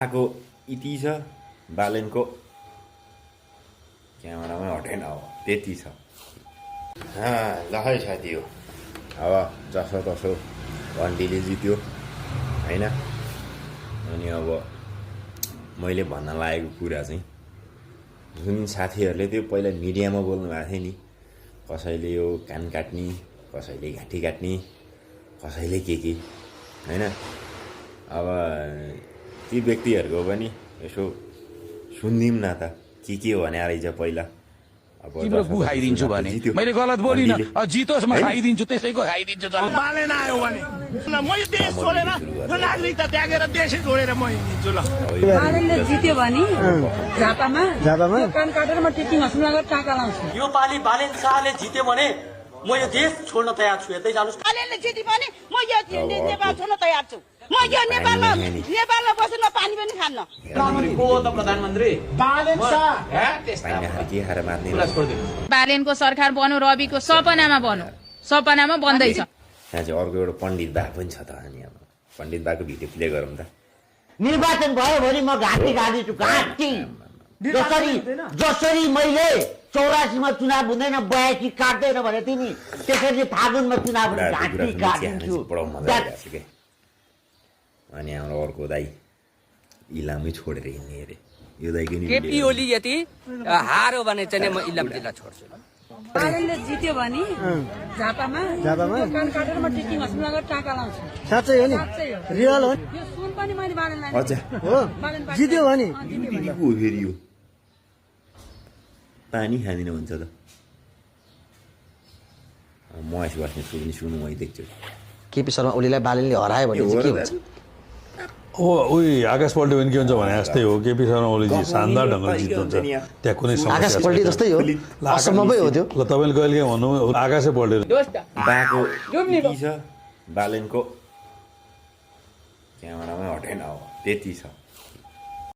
को इति छ बालेनको क्यामेरामै हटेन अब त्यति छ लखै साथी हो अब जसो तसो घन्टीले जित्यो होइन। अनि अब मैले भन्न लागेको कुरा चाहिँ जुन साथीहरूले त्यो पहिला मिडियामा बोल्नु भएको थियो नि, कसैले यो कान काट्ने, कसैले घाँटी काट्ने, कसैले के होइन। अब ती व्यक्तिहरूको पनि यसो सुनिदिउँ न त के हो भने रहेछ पहिला। अब तिम्रो बु खाइदिन्छु भने मैले गलत बोलिनँ, जितोस् म खाइदिन्छु, त्यसैको खाइदिन्छु। बालेन आयो भने म यो देश छोडेर यो नागरिकता त्यागेर देशै छोडेर म हिँड्छु। ल बालेनले जित्यो भने झापामा कान काटेर म टिचिङ हस्पिटल गएर टाका लाउँछु। यो पालि बालेन शाहले जित्यो भने म यो देश छोड्न तयार छु। यतै जानुस्। बालेनले जित्यो भने म यो नेपाल छोड्न तयार छु। म यो नेपालमा बसेर पानी पनि खान्न। को त प्रधानमन्त्री बालेन शाह बालेनको सरकार बन्यो, रविको सपनामा बन्यो, सपनामा बन्दैछ। यहाँ चाहिँ अर्को एउटा पण्डित बा पनि छ त। अनि अब पण्डित बाको भिडियो प्ले गरौँ त। निर्वाचन भयो भने म घाँटी गाडिदिन्छु, घाँटी। जसरी मैले 84मा चुनाव हुँदैन, 82 काट्दैन भने तिमी त्यसरी फागुनमा चुनाव हुने घाँटी काटिदिन्छु। अनि हाम्रो अर्को दाई इलामै छोडेर हिँड्ने अरे। यो दाईको नि केपी ओली यति हार्यो भने चाहिँ म इलाम जिल्ला छोड्छु। बालेनले जित्यो भने झापामा कान काटेर म टिचिङ हस्पिटल गएर टाका लाउँछु। साँच्चै हो नि? रियल हो? यो सुन पनि मैले बालेनलाई अच्छा हो? जित्यो भने को फेरि यो पानी खाँदिन भन्छ त। महेश बस्ने सुनु मै देख्छु। केपी शर्मा ओलीलाई बालेनले हरायो भने चाहिँ के हुन्छ? उही आकाश पल्ट्यो भने के हुन्छ भने जस्तै हो। केपी शर्मा ओलीजी शानदार ढङ्गले जित्नुहुन्छ, त्यहाँ कुनै आकाश पल्टी जस्तै हो, असम्भवै हो त्यो। ल तपाईँले कहिले के भन्नु आकाशै पल्टेर बाको इति छ बालेनको क्यामेरामै हटेन अब त्यति छ।